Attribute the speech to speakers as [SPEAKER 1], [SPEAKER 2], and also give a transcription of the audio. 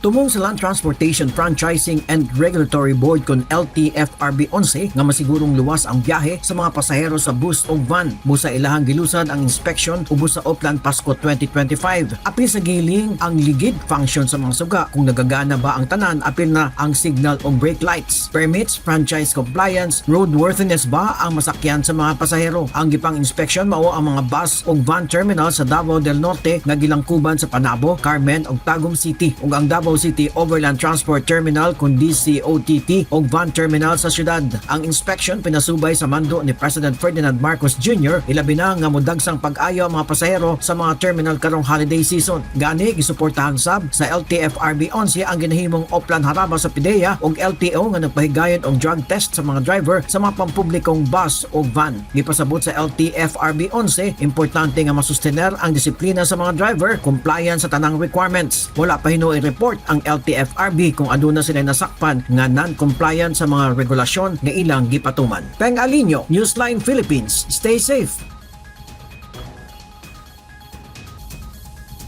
[SPEAKER 1] Tumong sa Land Transportation Franchising and Regulatory Board kon LTFRB 11 nga masigurong luwas ang biyahe sa mga pasahero sa bus o van. Busa ilahang gilusad ang inspection ubos sa Oplan Pasko 2025. Apil sa giling ang ligid function sa mga suga, kung nagagana ba ang tanan, apil na ang signal o brake lights. Permits, franchise compliance, roadworthiness ba ang masakyan sa mga pasahero. Ang gipang inspection mao ang mga bus ug van terminal sa Davao del Norte nga gilangkuban sa Panabo, Carmen ug Tagum City, ug ang Davao City Overland Transport Terminal kun DCOTT ug van terminal sa syudad. Ang inspection pinasubay sa mando ni President Ferdinand Marcos Jr., ilabi na nga modagsang pag-ayo ang mga pasahero sa mga terminal karong holiday season. Gani gisuportahan sab sa LTFRB 11 ang ginahimong Oplan Haraba sa PDEA ug LTO nga nagpahigayon og drug test sa mga driver sa mga pampublikong bus o van. Gipasabot sa LTFRB 11, importante nga masustener ang disiplina sa mga driver, compliance sa tanang requirements. Wala pa hinuoy report ang LTFRB kung aduna sila nasakpan nga non-compliant sa mga regulasyon nga ilang gipatuman. Peng Alinio, Newsline Philippines. Stay safe.